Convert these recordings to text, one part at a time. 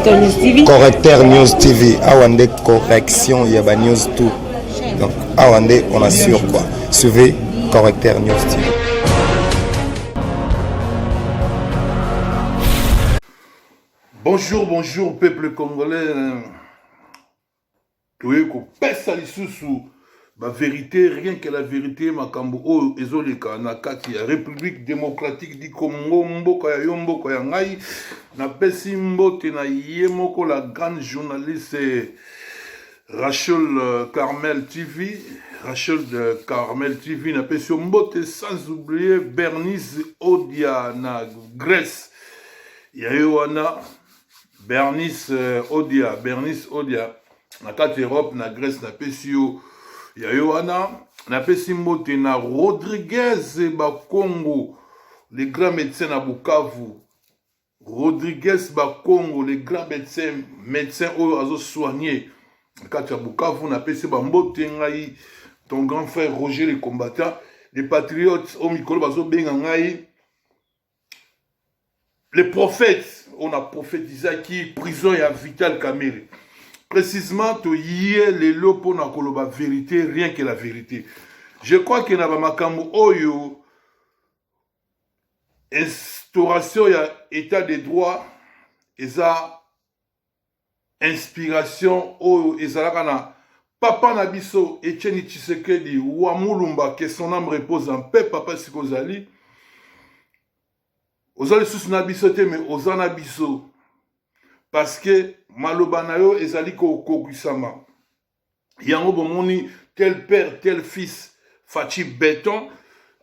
Correcteur News TV. Correcteur News TV. Awa nde correction ya ba news tout. Donc awa nde on assure quoi. Suivez Correcteur News TV. Bonjour, bonjour peuple congolais. Toye kopesa lisusu ba verite rien que la verite makambo oyo ezoleka na kati ya République démocratique du Congo mboka ya yo mboka ya ngai napesi mbote na ye moko la grande journaliste Rachel euh, Carmel TV Rachel de Carmel TV napesi yo mbote sans oublier Bernice Odia na Grèce ya ye wana Bernice euh, Odia, Bernice Odia na kati Europe na Grèce napesi yo ya yo wana napesi mbote na Rodriguez Bakongo le grand médecin na Bukavu Rodriguez Bakongo le grand médecin médecin oyo azo soigner na kati ya Bukavu napesi bambote ngai ton grand frère Roger le combattant les patriotes oyo mikolo bazobenga ngai Le prophète, on a prophétisaki prison ya Vital Kamerhe. Précisément toye lelo pona koloba vérité, rien que la vérité. Je crois que na ba makambo oyo instauration ya état de droit eza inspiration oyo ezalaka na papa na biso Etienne Tshisekedi wa Mulumba que son âme repose en paix papa siko ozali oza lisusu na biso te mais oza na biso parce que maloba na yo ezali kokokisama yango bomoni tel père tel fils Fatshi beton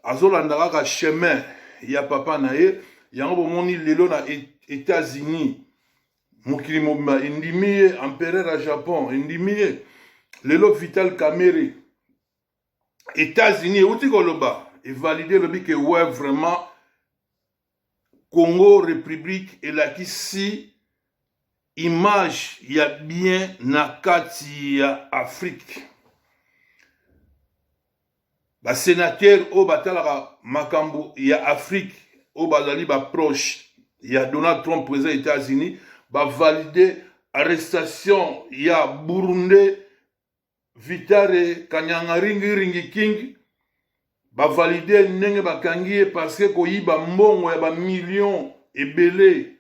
azolanda kaka chemin ya papa na ye yango bomoni lelo na États-Unis mokili mobimba endimi ye empereur ya Japon endimi ye lelo Vital Kamerhe États-Unis euti koloba evalide elobi ke ouais vraiment Congo République elakisi image ya bien na kati ya Afrique. Ba sénateurs oyo batalaka makambo ya Afrique oyo bazali ba proche ya Donald Trump président des États-Unis ba valide arrestation ya Burundais Vitare Kanyanga Ringi Ringi King ba valide ndenge bakangi ye parce que koyiba mbongo ya ba millions ebele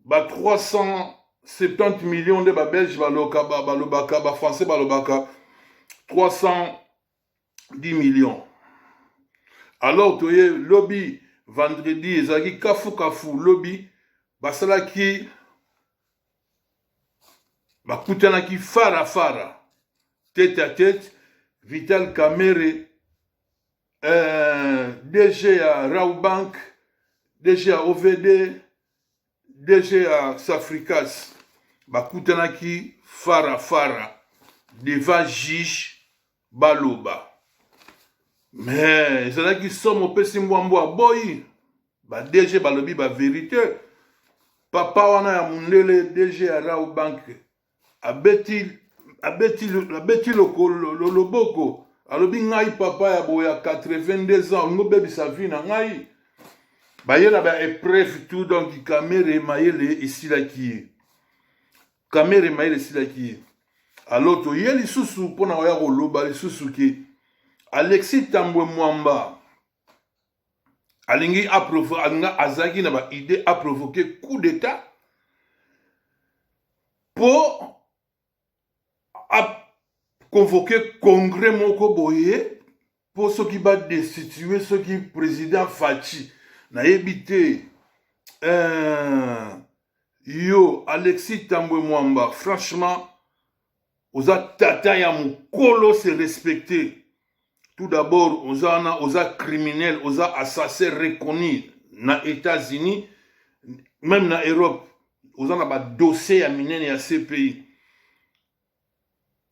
ba 370 millions nde ba belge baloka balobaka ba français balobaka 310 millions alors toye lobi vendredi ezalaki kafu kafu lobi basalaki bakutanaki fara fara tete à tete Vital Kamerhe euh, DG ya Rawbank DG ya OVD DG ya Safricas bakutanaki fara fara devant juge baloba mais ezalaki somo opesi mbwa mbwa aboyi ba DG balobi ba verite papa wana ya mundele DG ya Rawbank abeti abeti abeti lokolo loboko alobi ngai papa ya boye ya 82 ans olingi obebisa vie na ngai baye na ba épreuve tout donc kamere mayele esilaki ye kamere mayele esilaki ye alors toye lisusu mpo na koya koloba lisusu ke alexis tambwe mwamba alingi alinga azalaki na ba idée aprovoke coup d'état mpo aconvoke congrès moko boye mpo soki badestitue soki président Fatshi nayebi te euh, yo Alexis Tambwe Mwamba franchement oza tata ya mokolo se respecter tout d'abord oza wana oza criminel oza assassin reconnu na États-Unis même na Europe oza na ba dossier ya minene ya CPI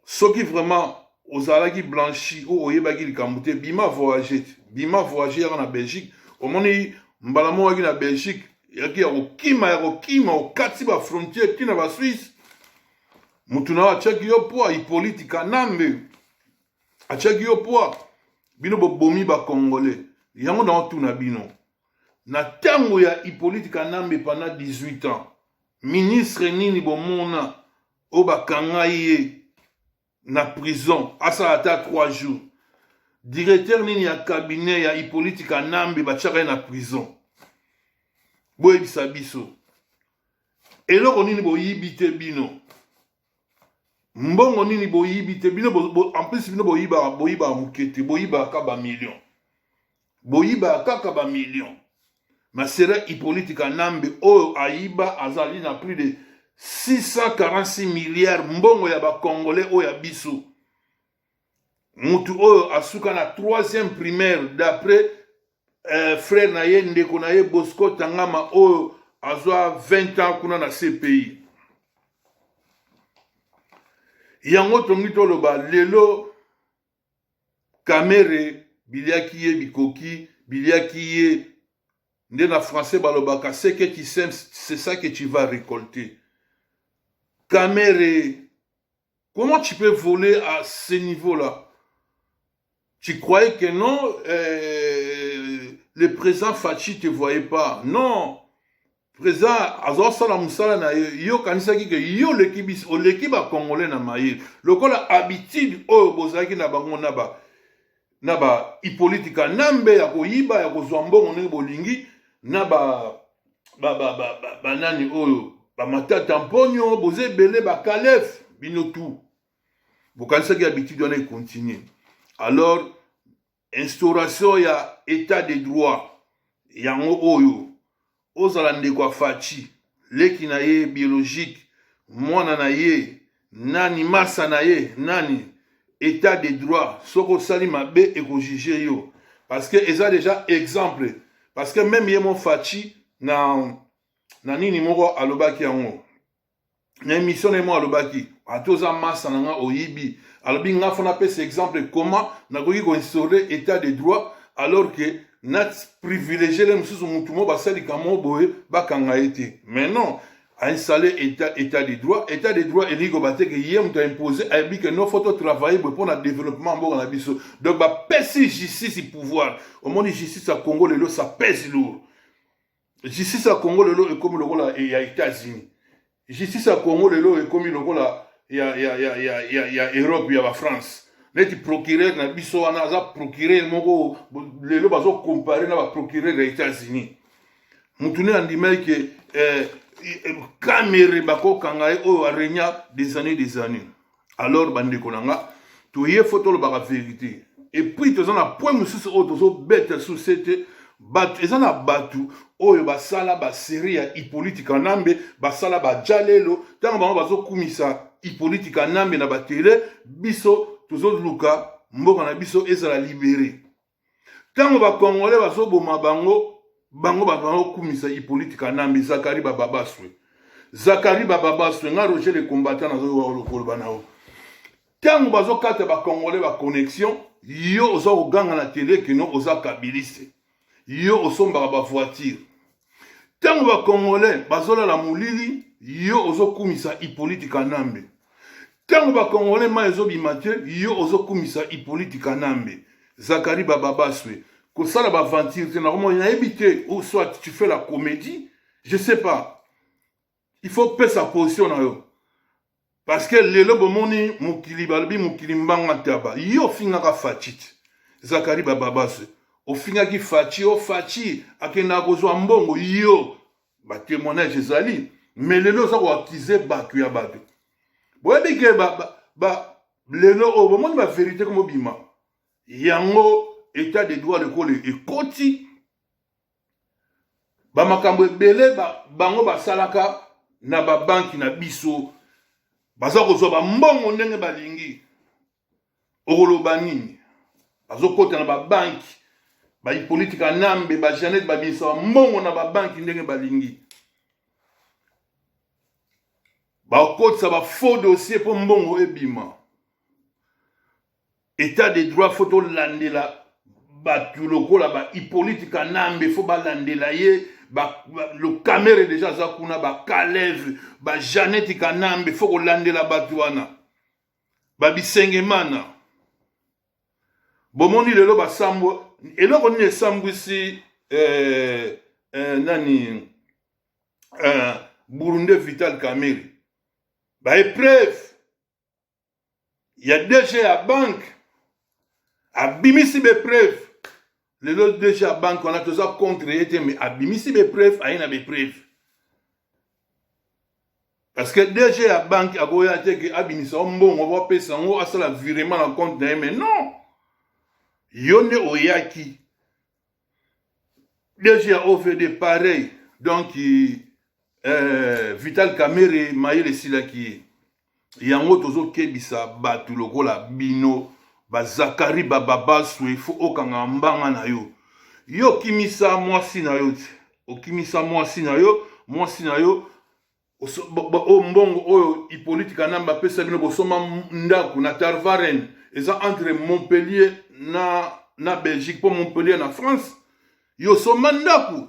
soki vraiment ozalaki blanchi oyo oyebaki likambo te bima voyage te bima voyage yaka na Belgique omoni mbala moko yaki na Belgique yaki ya kokima ya kokima okati ba frontière ti na ba Suisse mutu na yo atiaki yo poa Hippolyte Kanambe atiaki yo poa bino bobomi ba congolais yango na otuna bino na ntango ya Hippolyte Kanambe pendant 18 ans. Ministre nini bomona oyo bakanga ye na prison asala ata 3 jours? Directeur nini ya cabinet ya Hippolyte Kanambe batiaka ye na prison? Boyebisa biso eloko nini boyibi te bino? Mbongo nini boyibi te bino? En plus bino boyibaka, boyibaka moke te, boyibaka kaka bamillion, boyibaka kaka bamillion. Masera Hippolyte Kanambe oyo ayiba azali na plus de 646 milliards, mbongo ya bacongolais oyo ya biso. Mutu oyo asuka na 3e primaire d'après frère na ye, ndeko na ye Bosco Tangama oyo azwa 20 ans kuna na CPI. Yango tongi toloba lelo, Kamerhe biliaki ye bikoki, biliaki ye nde. Na français balobaka: "Ce que tu sèmes, c'est ça que tu vas récolter." Kamerhe, comment tu peux voler à ce niveau là? Tu croyais que non, le président Fatshi te voyait pas? Non, président azosala mosala na ye. Yo okanisaki ke yo oleki biso, oleki bacongolais na mayele lokola habitude oyo bozalaki na bango na ba Hippolyte Kanambe ya koyiba, ya kozwa mbongo ndenge bolingi, na ba banani oyo, bamatata mponio, boza ebele, bakalef, bino tu bokanisaki habitude wana econtinue. Alors instauration ya état de droit yango oyo. Ozala ndeko ya Fatshi, leki na ye biologique, mwana na ye nani, masa na ye nani, état de droit, soki osali mabe, ekojuge yo, parce que eza déjà exemple. Parce que même ye mo Fatshi na nini moko alobaki yango na émission na ye mo, alobaki ate oza masa na nga oyibi. Alobi: "Nga fo napesa exemple, comment nakoki koinstaurer état de droit alors que na privilégie le mosusu, motu mo basalika mo boye, bakanga ye te?" Mais non, ainstaller état de droit. État de droit elingi koba te ke ye moto aimpose. Ayebi ke no, faut totravaille boye mpo na développement mboka na biso. Donc bapesi justice pouvoir. Omoni justice ya Congo lelo, ça pèse lourd. Justice ya Congo lelo ekomi lokola ya États-Unis. Justice ya Congo lelo ekomi lokola ya Europe, ya bafrance. Neti procureur na biso wana aza procureur moko lelo bazocompare na baprocureur ya États-Unis. Mutu ne andimaki ke Kamerhe bakokanga ye, oyo arégna des années, des années. Alors bandeko na nga, toye fo tolobaka vérité. Et puis toza na point mosusu oyo tozobeta suse te. Bato eza na bato oyo basala basérie ya Hippolyte Kanambe, basala bajalelo. Ntango bango bazokumisa Hippolyte Kanambe na batele, biso tozoluka mboka na biso ezala libéré. Ntango bacongolais bazoboma bango, bango bazokumisa Hippolyte Kanambe. Zakari Bababaswe, Zakari Bababaswe, nga Roger le combattant nazokoloba na yo. Ntango bazokata bacongolais baconnexion, yo oza koganga na tele keno oza kabiliste, yo osombaka bavoiture. Ntango bacongolais bazolala molili, yo ozokumisa Hippolyte Kanambe. Ntango bacongolais mai ezobima te, yo ozokumisa Hippolyte Kanambe. Zakari Bababaswe, kosala baventure te. Nakomona, nayebi te, ou soit tu fais la comédie, je sais pas. Il faut pesa position na yo, parce que lelo bomoni mokili, balobi mokili mbanga ntaba. Yo ofingaka Fatshi te, Zakari Bababaswe, ofingaki Fatshi, o Fatshi akendaka kozwa mbongo. Yo batémoignage ezali, mais lelo oza koaccuser bato ya bato. Boyebi ke ba, lelo oyo bomoni bavérité komobima. Yango état de droit lokola ekoti, bamakambo ebele bango basalaka na babanki na biso, baza kozwa bambongo ndenge balingi. Okoloba nini? Bazokɔta na babanki, baHippolyte Kanambe, baJanet, babimisa bambongo na babanki ndenge balingi, bakotisa bafaux dossier mpo mbongo ebima. État de droit, fo tolandela bato lokola baHippolyte Kanambe, fo balandela ye. Le Kamerhe déjà aza kuna, bakaleve, baJanet Kanambe, fo kolandela bato wana babisengemana. Bomoni lelo basambwa, eloko nini esambwisi nani? Burundais Vital Kamerhe. Ba épreuve ya DG ya banque abimisi ba épreuve lelo DG ya banque wana toza contre ye te mais abimisi ba épreuve aye na ba épreuve parce que DG ya banque akoya te ke abimisa yo mbongo bapesa yango asala virement na compte na ye mais non yo nde oyaki DG ya OVD pareil donc euh, Vital Kamerhe mayele esilaki ye yango tozokebisa bato lokola bino bazakari bababaswe fo okanga mbanga na yo yo okimisa mwasi na yo te okimisa mwasi na yo mwasi na yo oyo mbongo oyo Hippolyte Kanambe apesa bino bosomba ndako na Tarvaren eza entre Montpellier na, na Belgique mpo Montpellier na France yo somba ndako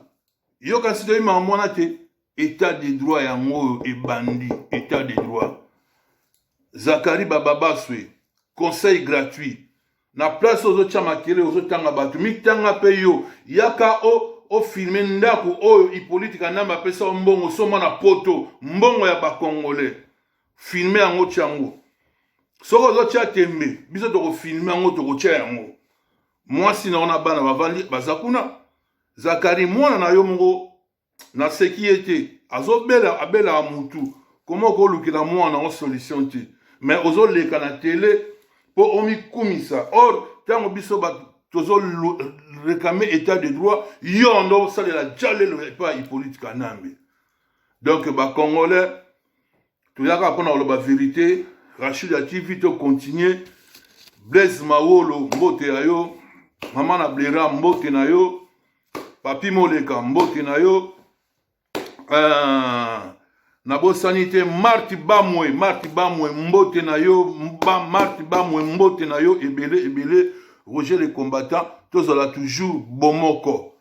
yo kasi toyebi makambo wana te etat de droit yango oyo ebandi etat de droit Zakari Bababaswe conseil gratuit na place ozotya makele ozotanga bato mitanga mpe yo yaka o ofilme ndako oyo Hippolyte Kanambe apesa yo mbongo soma na poto mbongo ya bacongolais filme yango tya yango soki ozotya tembe biso tokofilme yango tokotya yango mwasi na yo na bana bavandi baza kuna Zakari mwana na yo moko naseki ye te azobela abelaka mutu koma okolukela mwana yango solution te mais ozoleka na tele mpo omikumisa or ntango biso bato tozo réclamer état de droit yo ndo osalela jalelo epai ya Hippolyte Kanambe donc bacongolais toyaka mpona koloba vérité Rachida TV to continue Blaise Mawolo mbote ya yo mama na Blera mbote na yo Papi Moleka mbote na yo uh, nabosani te Marti Bamwe Marti Bamwe mbote na yo ba, Marti Bamwe mbote na yo ebele ebele Roger le combattant tozala toujours bomoko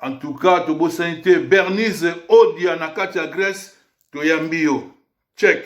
en tout cas tobosani te Bernice Odia na kati ya Grèce toyambi yo check.